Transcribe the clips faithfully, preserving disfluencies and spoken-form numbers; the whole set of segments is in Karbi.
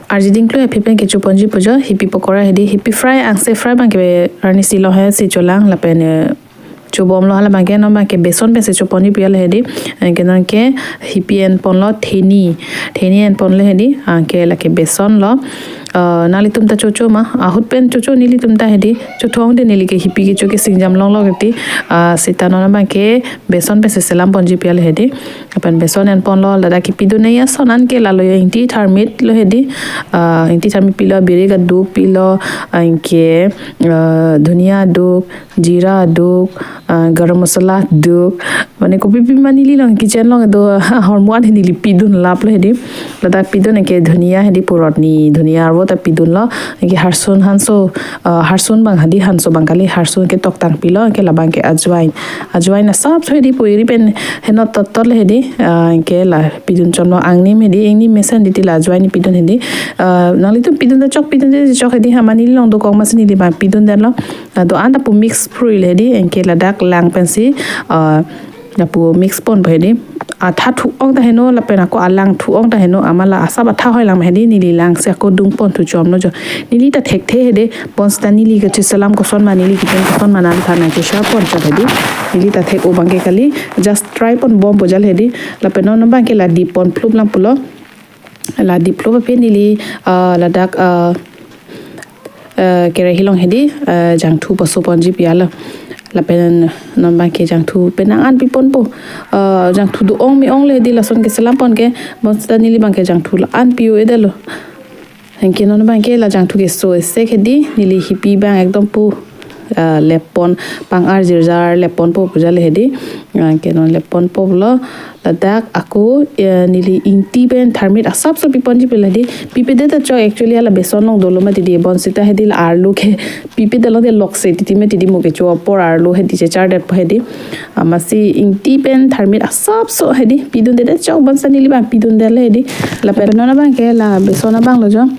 Arjiding klui aphi pen kechoponji pujo, hipi pokora hedi, hipi fry angse fry abangke arnisi lo he si cholang lapen, eh, chobomlo hala abangke non abangke beson pensi choponji pu-an lo hedi, anke nonke hipi enponlo theni, theni enponlo hedi, anke lake beson lo, eh, nanglitum ta chocho ma, ahut pen chocho nelitum ta hedi, chothong de neli ke hipi kecho ke singjam longlo keti, ah, seta non abangke beson pensi selamponji pu-an lo hedi. Lapen beson enponlo, ladak kipidun-e ason anke lalo jo ingti tharmit lo hedi. Ah, ingti tharmit pilo, birik aduk pilo, anke, ah, dhuniya aduk, jira aduk, ah, garam masala aduk. Mane kopi pi ma neli along kitchen along do ahormu an he neli pidun laplo hedi. Ladak pidun anke dhuniya hedi purotni, dhuniya arvo ta pidunlo, anke harsun hanso, ah, harsun abang hedi hanso abang kali, harsun ke toktang pilo, anke labang ke ajwain. Ajwain asapso hedi pu eri pen henot tot tot lo hedi, ah, anke la pidun chomlo, angnim hedi, ingnim mesen hedi, la ajwain pidun hedi. Ah, nanglitum pidun ta chok, pidunde chok hedi, ha ma neli along dokok amatsi neli abang pidun detlo. Ah, do-an ta pu mix phurui lo hedi, anke ladak lang pensi, ah, lapu mix ponpo hedi. Atha thu-ong ta heno lapen ako alang thu-ong ta heno, amat la asap atha hoi lang hedi, neli lang si ako dungpon thu chomlo jo. Neli ta thekthe hedi, bonseta neli kechiselam koson ma, neli kitchen koson ma, nangthan nangkesharpon chot hedi. Neli ta thek-o abangke kali, just try ponbompo jal hedi. Lapen non abangke la dipon phlup lang pulo. La diplo aphi neli, ah, ladak, ah, eh, kerahi along hedi, eh, jangthu pasoponji pu-an lo. Lapen non abangke jangthu penang an piponpo. Eh, jangthu do-ong me-ong lo hedi, lason keselampon ke, bonseta neli abangke jangthu la-an pi-o-edetlo. Anke non abangke la jangthu keso esek hedi, neli hipi abang ekdom pu, eh, leppon, pang-ar jirjar lepponpo pu jal hedi. Anke non lepponpo lo. Ladak ako, eh, neli ingti pen tharmit asapso piponji pu-an lo hedi. Pipedet ta chok, actually hala beson along dolo mati di, bonseta hedi la arlo ke pipedet along de lokse titi mati di, mo kecho apor arlo hedi chechardetpo hedi. Amatsi ingti pen tharmit asapso hedi pidundedet chok, bonseta neli abang pidundetlo hedi. Lapen non abangke la beson abang lo jo.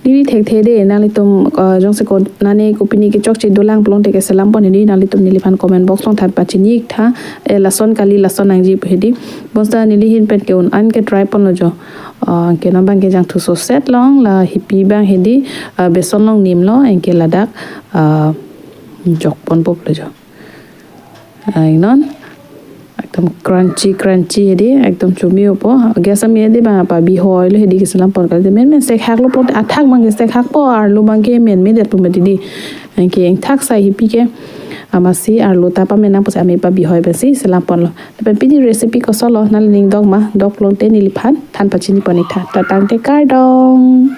Neli thekthe hedi, nanglitum, eh, jongsi ko nane kopine kechokche dolang pulote keselampon hedi, nanglitum neliphan comment box along than pachini-ik tha, eh, lason kali, lason nangji pu hedi. Bonseta neli ahin pen ke un an ke try ponlo jo. Ah, anke non abangke jangthu soset long, la hipi abang hedi, ah, beson along nimlo, anke ladak, ah, jokponpo pulo jo. Ah, non ekdom crunchy crunchy hedi, ekdom chomi-opo. Gas ame hedi abang pabi hoi lo hedi keselampon kali. Men men sekhak lo pulote athak abangke sekhakpo, arlo abangke men me detpo mati di. Anke ingthak sai hipi ke. Amatsi arlo ta pamenang pusi ame pabi hoi pensi selamponlo. Lapen pini recipe kosonlo, nangli ning dok ma, dok pulote neliphan than pachinipon-ik tha. Ta tangte kardom.